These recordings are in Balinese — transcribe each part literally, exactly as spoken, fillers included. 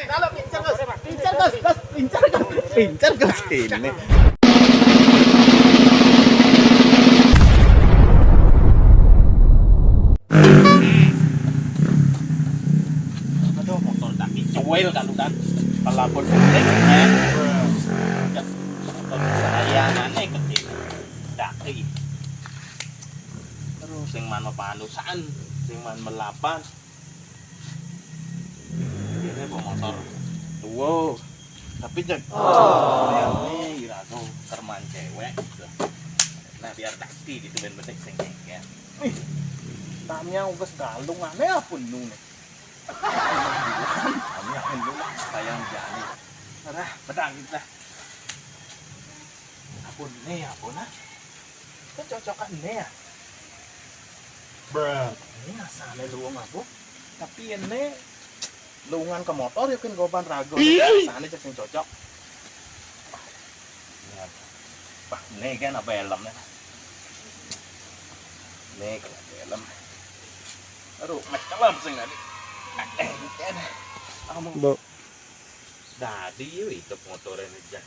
Kalau pincér, Gus. Pincér, Gus. Gus, pincér, Gus. Pincér, Gus. Ini. Aduh, motor kaki cuil kan, udah. Pelabur pendek, eh. Motor saya mana kecil. Kaki. Terus sing man mapanusan, sing man melapan. Ini bawa motor. Wow. Tapi jag. Oh, ini irago kerman cewek gitu. Nah, biar kaki gitu, ben betek sing ya. Ih, tanya ugas galung aneh apa nu nih? Kami akan dulu sayang jani. Arah, bedang gitu dah. Apa nih, apa nah? Kan cocokan nih ya. Bruh. Ini asale luwung aku. Tapi ini luwungan ke motor ya kan goban rago. Asale cek sing cocok. Wah, ini kan apa helmnya? Ini kena helm. Aduh, macam sing tadi. Eh, kan. Kamu. Bo. Dadi yo itu motornya nih, Jak.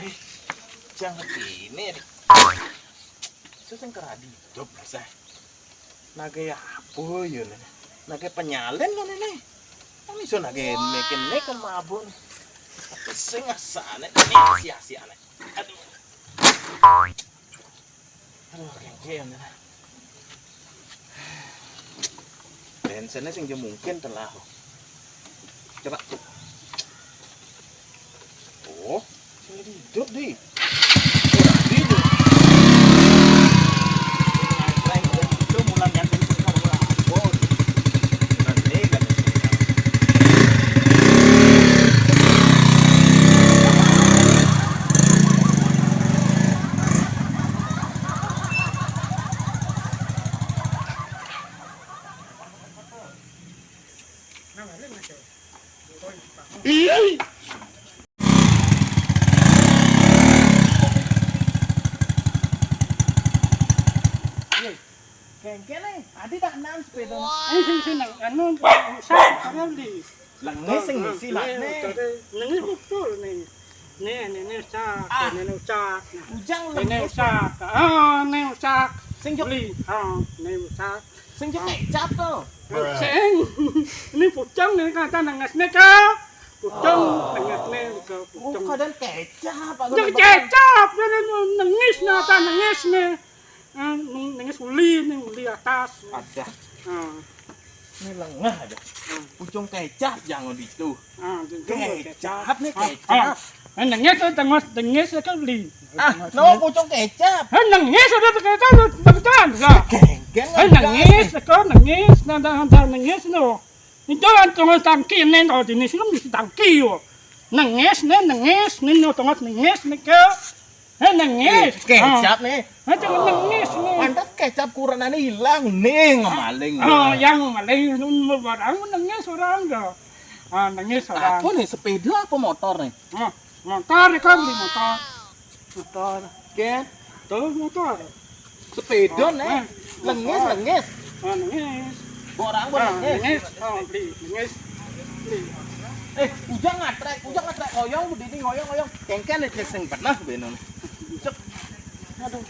Eh, jangan ini. Itu sing keradi hidup, bisa. Nage apa yo nih? Nage penyalen kan ini. Kan iso nage mekin nih ke mabun. Tapi sing asane ini sia-siane. Aduh. Aduh, kengke ya, nah. Bensinnya sing mungkin telah. Coba. Oh, sing hidup di. Ora di. Itu mulan ganti. Oh, nanti ganti. Kengkene, adi tak nan sepeda. Eh, sing, sing, nang, anu, sa, anu, di. Lenges sing ngisi lah, nih. Lenges betul, nih. Nih, nih, nih, ucak. Ah. Nih, nih, ucak. Nah. Ujang ini lenges. Ucak. Ah, nih, ucak. Sing jok. Beli. Ah, nih, ucak. Sing jok kecap tuh. Sing. Ini pucung, nih, kata nenges, nih, Kak. Pucung, nenges, nih, Kak. Oh, pucung. Kadang kecap, aku. Jok nembak kecap, nih, nih, nenges, nah, kata nenges, nih. Ah, neng-, nengis uli, neng uli atas. Ada. Ah. Ini lengah aja. Ah. Pucung kecap jangan itu. Ah, pucung kecap. Kecap nih, ah, kecap. Ah. Eh, nengis, eh, tengos, nengis, eh, kan uli. Ah, no, pucung kecap. Eh, nengis, ada kecap, ada kecap, ada. Genggen, eh, nengis, eh, kok nengis, nanda, nanda, nengis, no. Ini jangan tengos tangki, ini, no, jenis ini mesti tangki, yo. Nengis, nih, nengis, nih, no, tengos nengis, nih, ke. Eh, nengis. Eh, kecap, nih. Ah. Eh, jangan nengis, nih. Pantas kecap kuranane ilang, nih, ngemaling. Oh, yang maling, barang nengis orang dah. Ah, nengis orang. Apa nih, sepeda apa motor nih? Ah, motor, ya kan, beli motor. Motor. Ken? Tuh, motor. Sepeda, oh, nih. Eh, lengis, motor. Lengis. Ah, lengis. Borang, borang, ah, lengis. Lengis. Oh, beli, lengis. Beli. Eh, ujang ngatrek, ujang ngatrek ngoyong, berdiri ngoyong, ngoyong. Kengken aja sing pernah benon. Cek. Aduh.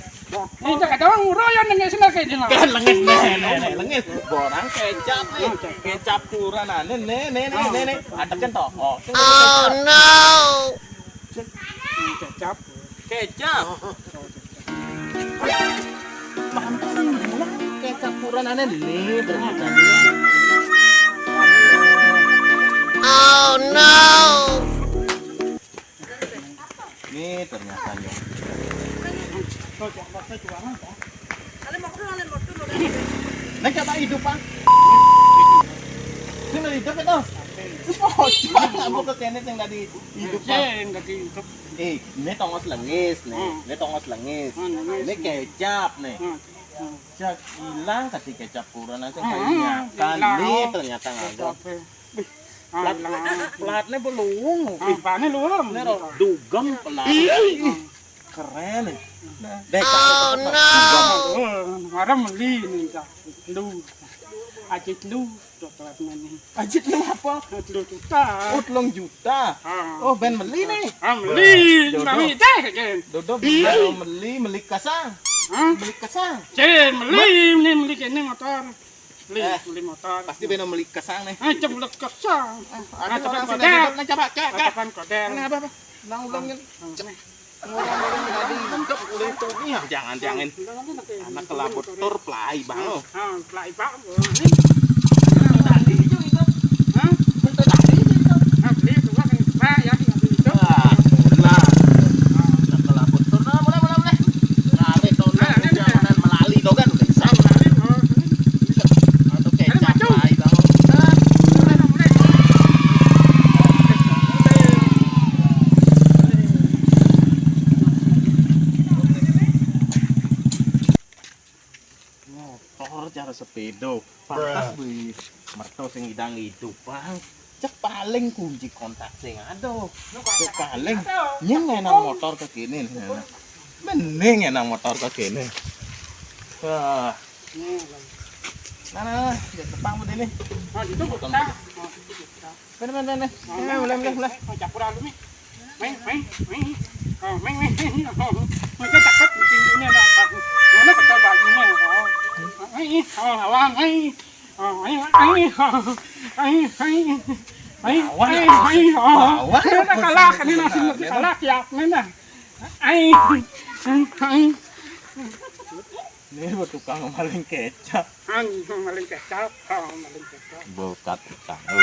Ini tak kata orang murah ya, lengis lah kayak gini. Kan lengis, nih, nih, nih, lengis. Borang kecap, nih. Oh, kecap. Kecap kuranane, nih, nih, nih, nih, nih. Atekin toh. Oh, sing kecap. Oh, no. Cek. Kecap. Kecap. Pantes sing bilang kecap kuranane nih ternyata. Oh no. Nih ternyata yo. Nek coba hidup, Pak. Sing hidup itu. Terus pocong aku ke kene sing tadi hidup, Pak. Sing tadi hidup. Eh, ini tongos lengis nih. Hmm. Ini tongos lengis. Hmm, lengis. Ini kecap nih. Hmm. Hmm. Cek ilang tadi kecap kurang langsung, hmm, kayak kan ilang. Nih ternyata nganggo. Kecap, eh. Wih. Ah, plat, ilang. Platnya belum. Ah, platnya belum. Ini ro dugem plat. Ih. Keren nih. Nah, dek, oh, no. Dugem. Oh, ngarep meli nih, Cak. Lu. Aji telu, dokter ngene. Aji telu apa? Telu juta. Oh, telung juta. Ah. Oh, ben meli nih. Ah, meli. Jodoh. Nami deh, kan. Dodo ben meli, meli kasang. Hah? Meli kasang. Cek, meli, ini meli kene motor. Meli, eh, meli motor. Pasti ben meli kasang nih. Ah, cek meli kasang. Ah, ada orang sini duduk nih, coba, coba, coba. Kapan koder? Ini apa, apa? Nang ulang. Ah, cek. Nih. Orang-orang tadi bentuk oleh Tony, ah, jangan-jangan. Anak kelabut tur pelai bang. Ah, pelai bang. Ini. Tadi itu, itu. Hah? Bentuk tadi itu. Ah, beli dua kan. Ah, ya, tinggal beli itu. Ah, lah. Anak kelabut tur. Nah, mulai, mulai, mulai. Lari, Tony. Ah, ini, jangan melali, Dogan. Udah bisa. Ah, melali, oh, ini. Aduh, kecap pelai bang. Ah, mulai, mulai. Motor cara sepeda. Pantas beli merto sing idang itu, Bang. Cek paling kunci kontak sing ada. Cek paling nyeng enang motor ke kene. Mending enang motor ke kene. Wah. Nah, nah, nah, ya tepang ini. Ah, itu buka. Mana, mana, mana? Eh, mulai, mulai, mulai. Oh, campur alu nih. Meng, meng, meng. Oh, meng, meng, meng. Oh, mereka cakep di pintunya, nah. Mana betul bajunya? Oh. Meng, oh, awang, meng. Oh, meng, meng. Oh, meng, meng. Meng, meng, meng. Oh. Lawan. Ini udah kalah, ini masih kalah, ya, mana? Meng, meng, meng. Ini buat tukang maling kecap. Ang maling kecap, oh, maling kecap. Bokat tukang. Oh,